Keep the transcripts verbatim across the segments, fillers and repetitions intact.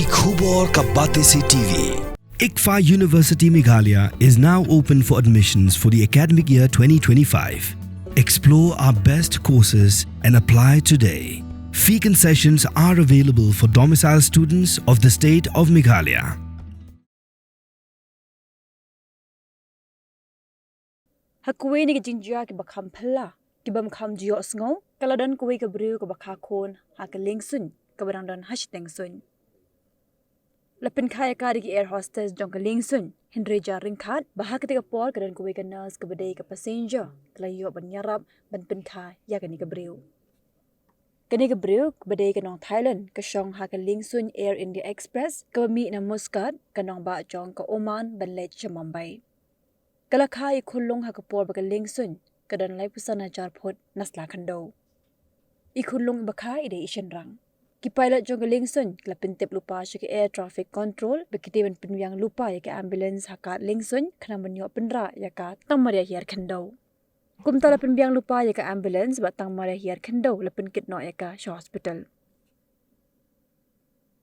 Ki khubor ka Batesi T V. ICFAI University Meghalaya is now open for admissions for the academic year twenty twenty-five. Explore our best courses and apply today. Fee concessions are available for domicile students of the state of Meghalaya. Ha kawei na ki jingjia kiba kham phylla, kiba ym kham ju ïohsngew, ka la don kawei ka briew kaba kha khun ha ka liengsuiñ kaba dang don ha shiteng suiñ. La pynkha ïa ka da ki air hostess jong ka liengsuiñ, hynrei jar ryngkat ba ha katei ka por ka don kawei ka nurse kaba dei ka passenger ka la ïoh ban ïarap ban pynkha ïa kane ka briew. Kane ka briew kaba dei ka nong Thailand ka shong ha ka liengsuiñ Air India Express kaba mih na Muscat, ka nongbah jong ka Oman, ban leit sha Mumbai. Ka la kha i khunlung ha ka por ba ka liengsuiñ ka don laiphew san hajar phut na sla khyndew. I khunlung iba kha i dei i shynrang. Ki pilot jong ka liengsuiñ ki la pyntip lypa sha ka air traffic control ba ki dei ban pynbiang lypa ïa ka ambulance ha ka liengsuiñ khnang ban ïoh pynrah ïa ka tang mar ïa hiar khyndew. Kumta la pynbiang lypa ïa ka ambulance bad tang mar ïa hiar khyndew la pynkit noh ïa ka sha hospital.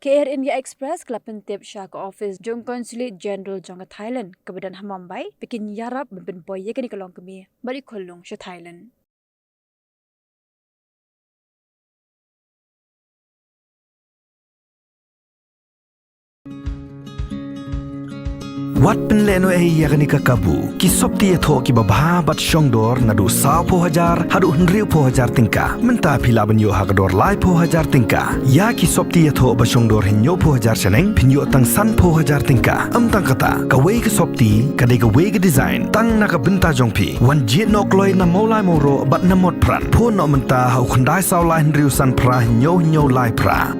Ka Air India Express ka la pyntip sha ka office jong Consulate General jong ka Thailand kaba don ha Mumbai ba kin ïarap ban pynpoi ïa kane ka longkmie bad i khunlung sha Thailand. Wat pynlehnohei ïa kane ka kabu. Ki sopti ïathoh kiba bha bad shongdor naduh sawphew hajar haduh hynriewphew hajar tyngka. Mynta phi lah ban ïoh ha ka dor laiphew hajar tyngka. Ïa ki sopti ïathoh ba shongdor hynñiewphew hajar shaneng phin ïoh tang sanphew hajar tyngka. Ym tang kata, kawei ka sopti ka dei kawei ka design tang na ka bynta jong phi. Wan jied noh kloi na Mawlai Mawroh bad na Motphran. Phone noh mynta ha u khyndai saw lai hynriew san phra hynñiew hynñiew lai phra.